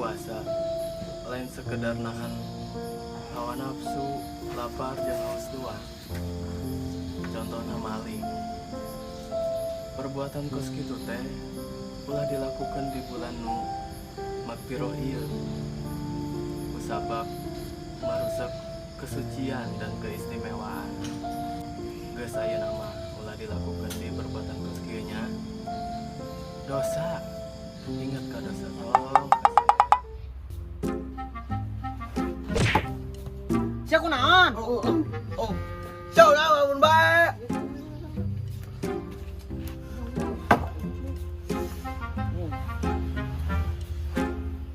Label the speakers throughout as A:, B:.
A: Puasa lain sekedar nahan hawa nafsu, lapar jeung haus doang. Contohnya maling. Perbuatan kos kitu teh ulah dilakukan di bulan nu magfiroh ieu. Kusabab marusak kesucian dan keistimewaan. Geus, ayeuna mah ulah dilakukan di perbuatan kos kieu nya. Dosa. Ingat ka dosa, tolong.
B: Sia kunaon?
C: Oh. Jauh lah walaupun baik.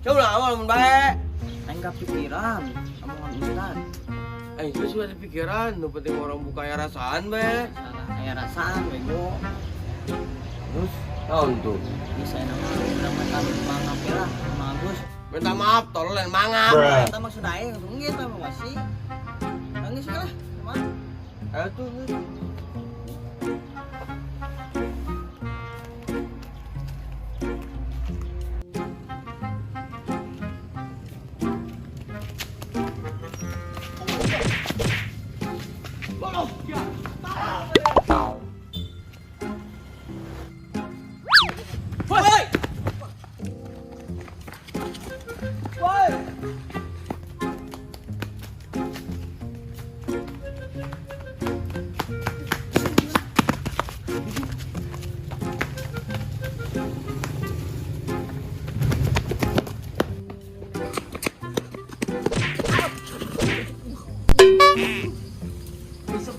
C: Jauh lah walaupun baik.
B: Aing kepikiran omongan Ustad.
C: Eh, itu sudah di pikiran, nu penting orang buka ya rasaan be.
B: Salah aya rasaan bego.
C: Terus, naon tuh?
B: Bisa nama udah minta maaf ya lah sama Agus.
C: Minta maaf, tolong lain mangap.
B: Eta maksud aing tunggu eta mah masih. Nangis lah, kumaha?
C: Ayo tuh. Woi! Woi!
B: Bisa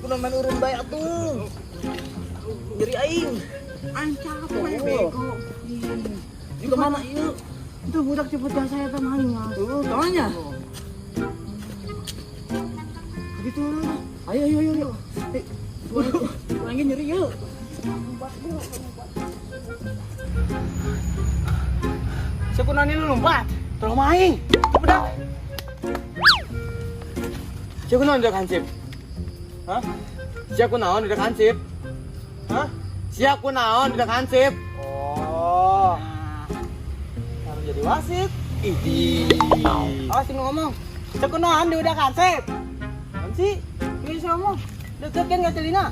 B: kuna main urun bae atuh. Nyeri aing.
D: Aing capek bego.
B: Juga mana ieu?
D: Itu budak cepet jasa eta maling mah.
B: Tuh, kamana?
D: Begitu.
B: Ayo ayo ayo ayo. Eh, urang ge nyeri yeuh.
C: Siapa nani lu lompat? Tolong aing. Itu budak. Siapa naon udah hansip? Hah? Siapa naon udah hansip? Hah? Siapa naon udah hansip? Oh. Harus jadi wasit. Idi.
B: Awas nu ngomong. Siapa naon di udah hansip?
C: Naon sih?
B: Ini sih ngomong. Deket kan gak celina?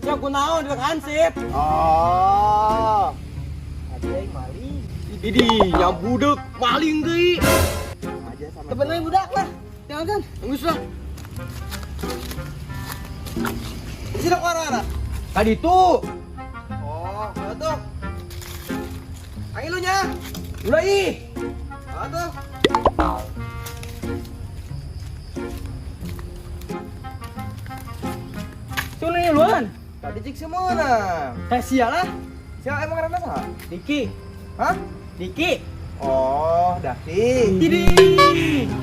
C: Siapa naon udah hansip? Oh.
B: Ada yang maling.
C: Idi, yang budek maling deui.
B: Aja sama. Tebennya budak lah. Jangan kan?
C: Geus lah.
B: Di sini warna.
C: Tadi tuh.
B: Oh, tuh. Angin lu nya.
C: Udah ih.
B: Oh, tuh.
C: Cuman ini luan.
B: Tadi cik semua nah.
C: Eh sia lah.
B: Siapa emang karena saha?
C: Diki.
B: Hah?
C: Diki.
B: Oh, Daki.
C: Didi.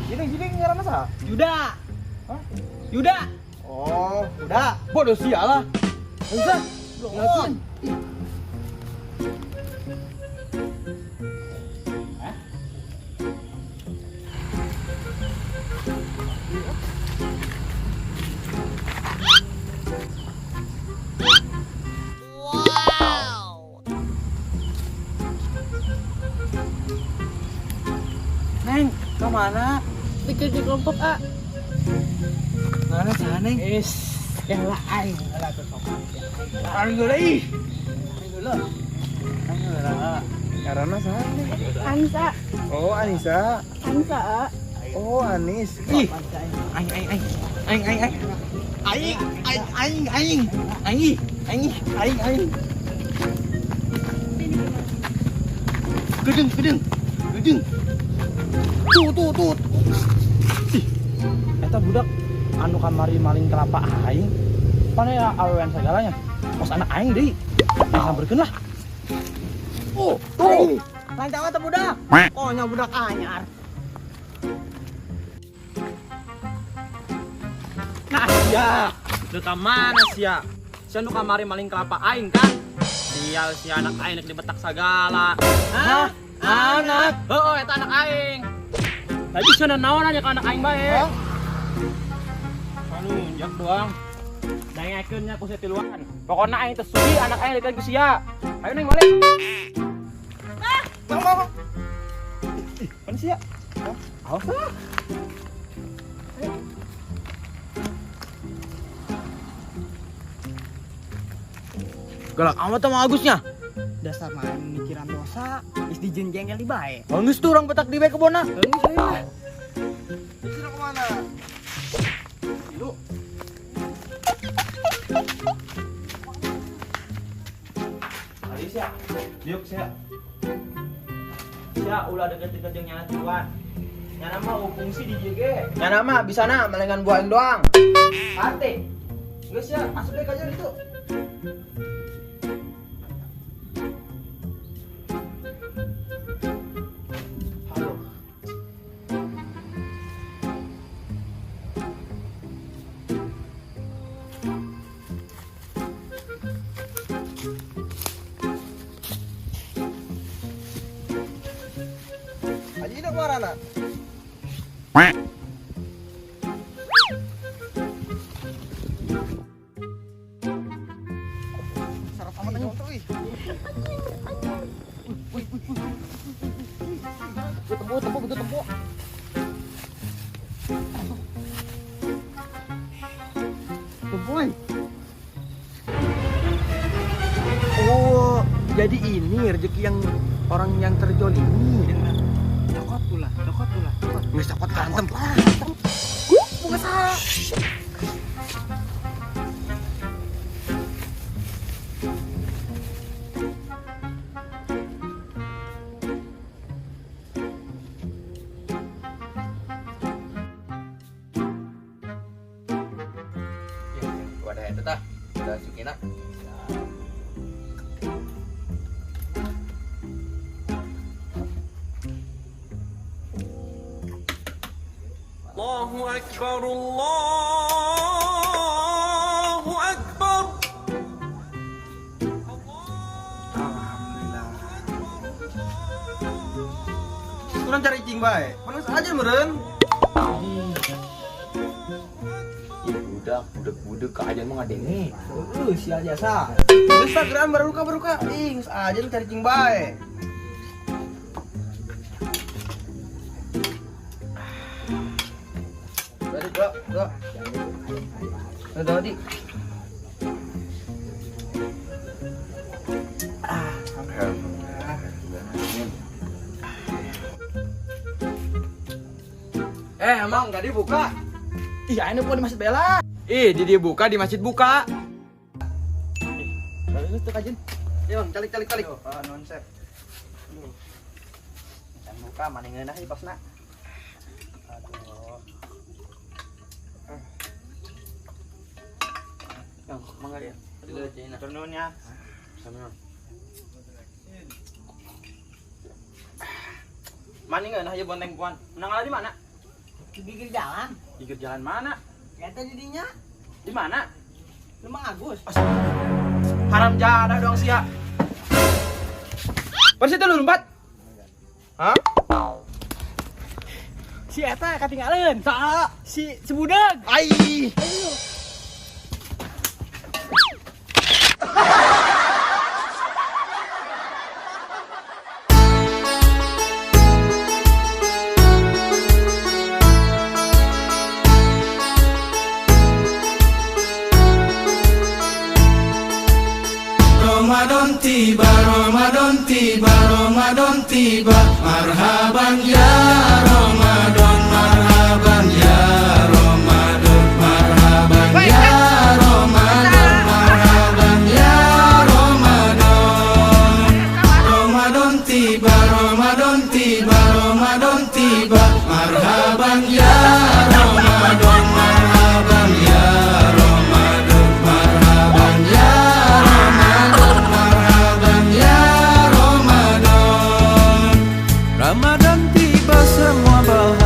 B: Gini gini ngaranna saha?
C: Yuda.
B: Hah?
C: Yuda.
B: Oh, udah.
C: Bodoh sia lah. Usah.
B: Belum.
C: Neng, ke mana?
D: Dikit di kelompok A.
C: Mana sana, Neng?
D: Is, ya lah aing lah tuh sok.
C: Aing heula ih. Aing heula. Aing heula.
A: Karena saha nih?
D: Ansa,
A: Oh, Anissa.
D: Ansa A.
A: Oh, Anis.
C: Ih. Aing aing aing. Aing aing aing. Aing aing aing aing. Aing aing aing aing. Gedeng gedeng. Gedeng. Tuh tuh tuh.
E: Ih, eta budak anu kamari maling kelapa aing. Mana ya awewean segalanya. Kos anak aing deui. Aing samperkeun lah.
C: Oh, tuh.
B: Lancar teh budak. Koknya budak anyar.
E: Nah, sia. Lu ka mana sia? Sia nu kamari maling kelapa aing kan? Sial si anak aing nek dibetak sagala.
B: Hah?
C: Anak.
E: Heeh, eta anak aing. Tadi sia naon aja ka anak aing bae. Anu njak doang. Daengekeun nya ku sia tiluan. Pokona aing teu sudi anak aing dikeun ku sia. Ayo Neng balik.
B: Bang, bang, bang.
E: Mana sih ya? Awas lah.
C: Galak amat sama Agusnya.
B: Dasar main mikiran dosa, geus dijieun jengkel di bae.
C: Geus tuh orang petak di bae kebonna.
B: Geus ayo lah.
C: Terus kemana? Lu.
E: Ayo sia. Diuk sia. Sia ulah deket-deket jeung nyana tiluan. Nyana mah fungsi di dieu ge.
C: Nyana mah bisana malengan buah aing doang.
E: Ate.
C: Geus sia, asup deui ka itu.
E: Halo.
C: Aji udah kemana? Sarap amat anjing. Tempo, tempo, begitu tempo. Tempo. Oh, jadi ini rezeki yang orang yang terjolimi.
B: Cokot ulah, cokot ulah, cokot.
C: Nggak cokot berantem.
B: Bukan salah.
C: Wadah itu tah, udah sukina.
A: Allahu Akbar, Allahu Akbar.
C: Alhamdulillah. Kurang cari cing bae. Panas aja meureun.
E: Ya budak, budak-budak keajaan mah ngadenge.
C: Heeh, sial jasa. Geus tah geura baruka. Ih, geus aja cari cing bae. Dua, dua. Dua, di. Emang tadi buka?
E: Ih, ini bukan di Masjid Bella.
C: Ih, di dia buka di masjid buka.
E: Bagus tuh kajin.
C: Yo, calik calik calik.
E: Oh, nonsep. Can buka mana ngeunah ieu pasna. Aduh.
C: Yang mangga ya.
E: Turun ya.
C: Sama.
E: Mana ngeunah ieu bonteng puan? Menang di mana?
B: Di pinggir jalan.
E: Pinggir jalan mana?
B: Eta jadinya.
E: Di mana?
B: Lumang Agus.
E: Haram jadah dong sia. Persis itu lu lompat.
C: Hah?
B: Si eta katinggalin. Saha? Si si budak.
C: Ai.
A: Ramadan tiba, Ramadan tiba, Ramadan tiba. Marhaban ya Ramadan, marhaban ya Ramadan, marhaban ya Ramadan, marhaban ya Ramadan. Ramadan tiba, Ramadan tiba, Ramadan tiba. Marhaban ya Ramadan, marhaban ya Ramadan, marhaban ya Ramadan, marhaban ya Ramadan. Ramadan tiba semua bahagia.